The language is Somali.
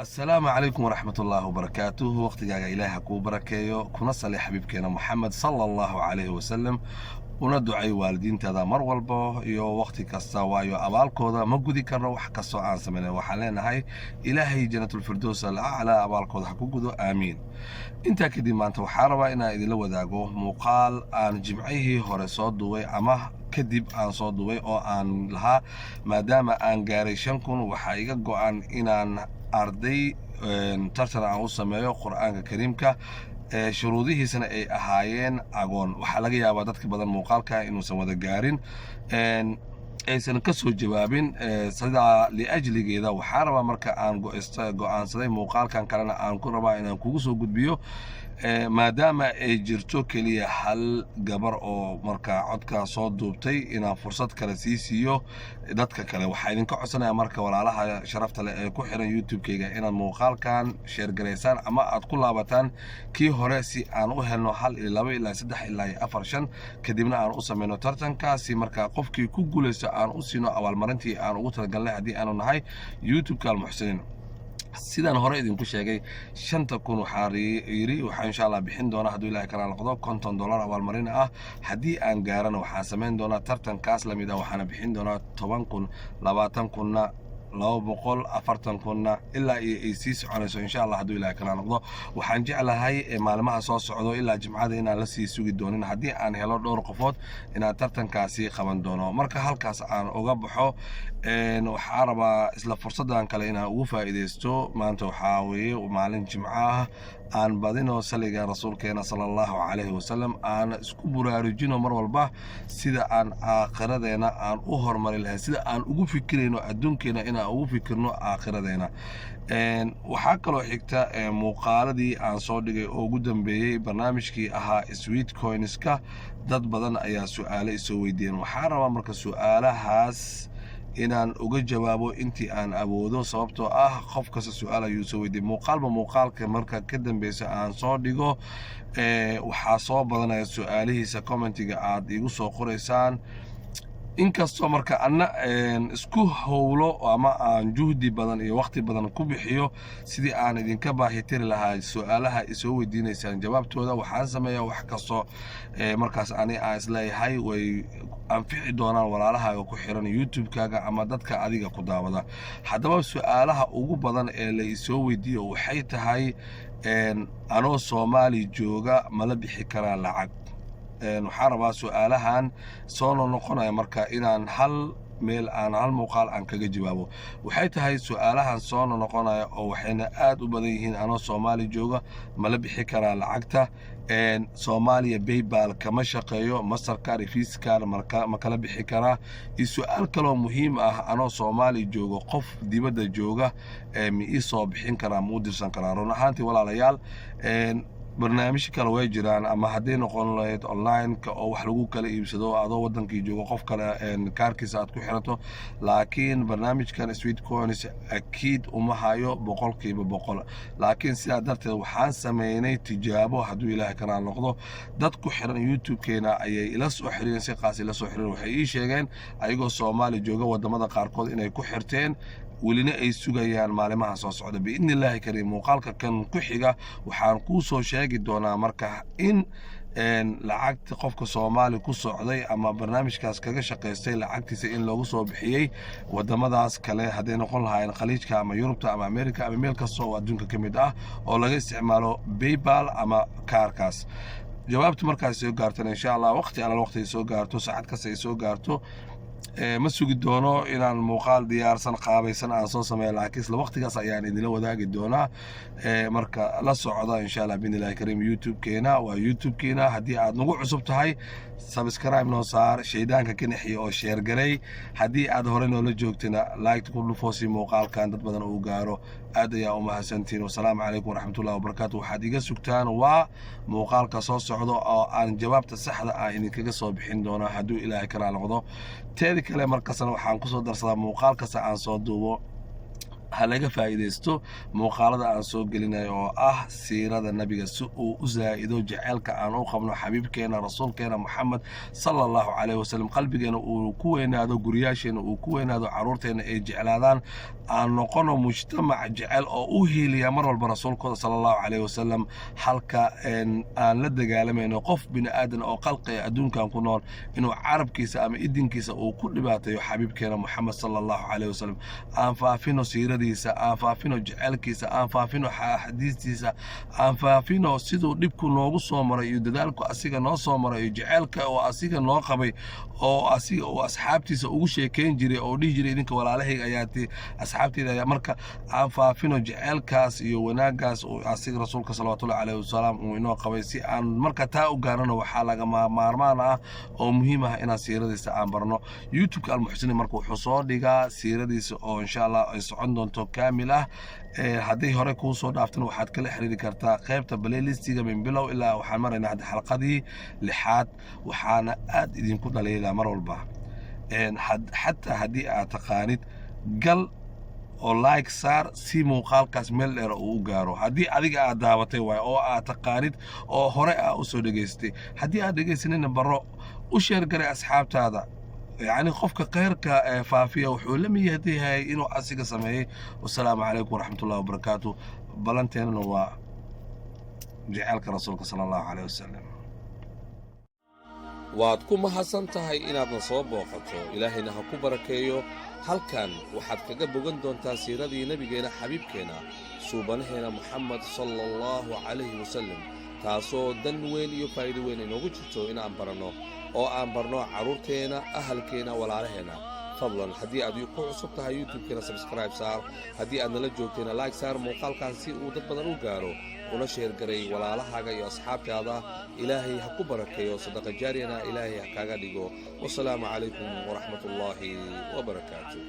Asalaamu calaykum waraxmat ullaahi wabarakaatuh. Waqtigaaga Ilaah ha kuu barakeeyo, kuna sali xabiibkeena Moxamed sala Allahu calayhi wasalam, una ducay waalidiintaada mar walba iyo waqti kasta, waayo abaalkooda ma gudi karno wax kastoo aan samaynay. Waxaan leenahay Ilaahay Janatulfirdows Alaclaa abaalkooda ha ku gudo, aamiin. Intaa kadib, maanta waxaa rabaa inaan idinla wadaago muuqaal aan Jimcihii hore soo duubay ama kadib aan soo duubay oo aan lahaa maadaama aan gaaray 5000, waxaa iga go'an inaan arday tartan aan u sameeyo Qur'aanka Kariimka, shuruudihiisana ay ahaayeen agoon. Waxaa laga yaabaa dadka badan muuqaalka inuusan wada gaarin, aysan ka soo jawaabin. Sidaa liajligeeda waxaa rabaa marka aan go'aansaday muuqaalkan kalena aan ku rabaa inaan kugu soo gudbiyo, maadaama ay jirto keliya hal gabar oo markaa codkaa soo duubtay, inaan fursad kale sii siiyo dadka kale. Waxaa idinka codsanaya marka, walaalaha sharafta leh ee ku xiran YouTube-kayga, inaad muuqaalkan share garaysaan ama aad ku laabataan kii hore, si aan u helno hal iyo laba ilaa saddex ilaa iyo afar, shan, kadibna aan u samayno tartankaasi. Markaa qofkii ku guulaysto aan u siino abaalmarintii aan ugu talagalnay haddii aanu nahay YouTube-ka Almuxsiniin. Sidaan hore idinku sheegay, 5000 waxaa yidhi waxaa insha Allah bixin doonaa, hadduu Ilahay kala noqdo, $50 abaalmarin ah. Haddii aan gaarana, waxaan samayn doonaa tartankaas lamid ah, waxaana bixin doonaa 10,000, 20,000-na, 240,000-na, ilaa iyo ay sii soconayso insha Allah, hadduu Ilahay kala noqdo. Waxaan jeclahay maalmaha soo socdo ilaa Jimcada inaan la sii sugi doonin, haddii aan helo dhowr qofood inaan tartankaasi qaban doono. Marka halkaas aan uga baxo, waxaa rabaa isla fursaddan kale inaan ugu faa'iidaysto. Maanta waxaa weeye maalin Jimco ah. Aan badino saliga rasuulkeena sala Allahu calayhi wasalam, aan isku buraarujino mar walba sida aan aakhiradeena aan u horumari lahayn, sida aan ugu fikirayno adduunkeena inaan ugu fikirno aakhiradeena. Waxaa kaloo xigta muuqaaladii aan soo dhigay oo ugu dambeeyey barnaamijkii ahaa Sweatcoinska. Dad badan ayaa su-aale isoo weydiiyeen. Waxaa rabaa marka su-aalahaas inaan uga jawaabo intii aan awoodo, sababtoo ah qof kasta su-aal ayuu soo weydiiyey. Muuqaalba muuqaalka marka ka dambeysa aan soo dhigo, waxaa soo badanaya su-aalihiisa commentiga aad igu soo qoraysaan. Inkastoo marka anna isku howlo ama aan juhdi badan iyo waqti badan ku bixiyo sidii aan idinka baahitiri lahaa su-aalaha isoo weydiinaysaan jawaabtooda, waxaan sameeyaa wax kastoo markaas ani aan isleeyahay way anfici doonaan walaalahaaga ku xiran YouTube-kaaga ama dadka adiga ku daawada. Haddaba su-aalaha ugu badan ee la isoo weydiiyo waxay tahay: anoo Soomaali jooga mala bixi karaa lacag? Waxaan rabaa su-aalahan soo noqonaya marka inaan hal meel aan hal muuqaal aan kaga jawaabo. Waxay tahay su-aalahan soo noqonaya oo waxayna aad u badan yihiin: anoo Soomaali jooga mala bixi karaa lacagta? Soomaaliya PayPal kama shaqeeyo, Mastercard iyo Visa card ma kala bixi karaa? Iyo su-aal kaloo muhiim ah: anoo Soomaali jooga, qof dibadda jooga ma ii soo bixin karaa, ma u dirsan karaa? Run ahaantii, walaalayaal, barnaamijyo kale way jiraan, ama hadday noqon lahayd online-ka oo wax lagu kala iibsado adoo wadankii joogo, qof kale kaarkiisa aad ku xirato, laakiin barnaamijkan Sweatcoins akiid uma hayo 100%. Laakiin sidaa darteed waxaan sameynay tijaabo, hadduu Ilaahay kanaa noqdo. Dad ku xiran YouTube-keena ayay ila soo xiriireen, si qaas ila soo xiriireen. Waxay ii sheegeen ayagoo Soomaali jooga wadamada qaarkood inay ku xirteen, welina ay sugayaan maalimaha soo socda. Biidni Illaahi Kariim, muuqaalka kan ku xiga waxaan kuu soo sheegi doonaa marka in lacagta qofka Soomaali ku socday ama barnaamijkaas kaga shaqaystay lacagtiisa in loogu soo bixiyey wadamadaas kale, hadday noqon lahaayeen Khaliijka ama Yurubta ama America ama meel kasta oo adduunka ka mid ah oo laga isticmaalo PayPal ama kaarkaas. Jawaabtu markaas soo gaartana, insha Allah, waqti alal waqti ay soo gaarto, saacad kasta ay soo gaarto, ma sugi doono inaan muuqaal diyaarsan qaabaysan aan soo sameeyo, laakiin isla waqtigaas ayaan idinla wadaagi doonaa. Marka la socda insha Allah biidni Illahi Kariim. YouTube-keena waa YouTube-keena. Haddii aad nagu cusub tahay, subscribe noo saar, shaydaanka ka naxiya oo share garay. Haddii aad hore noola joogtana, like ku dhufo si muuqaalkan dad badan uu gaaro. Aad ayaa u mahadsantihiin. Wasalaamu calaykum waraxmatullahi wabarakaatu. Waxaad iga sugtaan waa muuqaalka soo socdo oo aan jawaabta saxda ah idinkaga soo bixin doono, hadduu Ilaahay kalaa noqdo. Teedi kale, markastana waxaan kusoo darsadaa muuqaal kasta aan soo duubo. Ha laga faa'iidaysto muuqaalada aan soo gelinayo oo ah siirada Nabiga, si uu u zaa'ido jaceylka aan u qabno xabiibkeena, rasuulkeena Moxamed sala Allahu calayhi wasalam. Qalbigeena uu ku weynaado, guryaasheena uu ku weynaado, carruurteena ay jeclaadaan. Aan noqono mujtamac jecel oo u hiiliya mar walba rasuulkooda sala Allahu calayhi wasalam, halka aan la dagaalamayno qof bini aadan oo qalqiga adduunkan ku nool inuu carabkiisa ama idinkiisa uu ku dhibaateeyo xabiibkeena Moxamed sala Allahu calayhi wasalam. Aan faafino siiradiisa, aan faafino jecelkiisa, aan faafino xadiistiisa, aan faafino siduu dhibku noogu soo maray iyo dadaalku asiga noo soo maray iyo jeceelka oo asiga noo qabay, oo asiga oo asxaabtiisa ugu sheekeyn jiray oo dhihi jiray, "Idinka walaalahayga ayaa ti, asxaabteyda ayaa." Marka aan faafino jeceelkaas iyo wanaaggaas oo asiga rasuulka salawatullahi calayhi wasalaam uu inoo qabay. Si aan marka taa u gaarano, waxaa lagama maarmaan ah oo muhiim ah inaan siiradiisa aan barno. YouTube-ka Almuxsiniin marka wuxuu soo dhigaa siiradiisa oo insha Allah ay socon doonto kaamil ah. Hadday hore kuu soo dhaaftana, waxaad kala xiriiri kartaa qaybta playlistiga. Min bilow ilaa waxaan maraynaa hadda xalqadii lixaad. Waxaana aad idinku dhaliilaa mar walba, xataa haddii aad taqaanid, gal oo like saar si muuqaalkaas meel dheer uu u gaaro. Haddii adiga aad daawatay waay oo aad taqaanid oo hore aa u soo dhegaystay. Haddii aad dhegaysanina, baro, u share garay asxaabtaada. Yacni qofka khayrka ee faafiya wuxuu la mid yahay inuu asiga sameeyey. Wasalaamu calaykum waraxmatullahi wabarakaatu. Ballanteennana waa jaceylka rasuulka sala Allahu caleyh wasalam. Waad ku mahadsan tahay inaadna soo booqato. Ilaahayna ha ku barakeeyo. Halkan waxaad kaga bogan doontaa siiradii Nebigeenna, xabiibkeenna, suubanaheena Moxamed sala Allahu calayhi wasalam, taasoo dan weyn iyo faa'iido weyn inoogu jirto inaan baranno oo aan barno carruurteenna, ahalkeenna, walaalaheenna. Fadlan, haddii aad ku cusub tahay YouTube-keena, subscribe saar. Haddii aad nala joogtayna, like saar muuqaalkan si uu dad badan u gaaro, una share garay walaalahaaga iyo asxaabtaada. Ilaahay ha ku barakeeyo, sadaqa jaariyana Ilaahay ha kaaga dhigo. Wasalaamu calaykum waraxmat ullaahi wabarakaatu.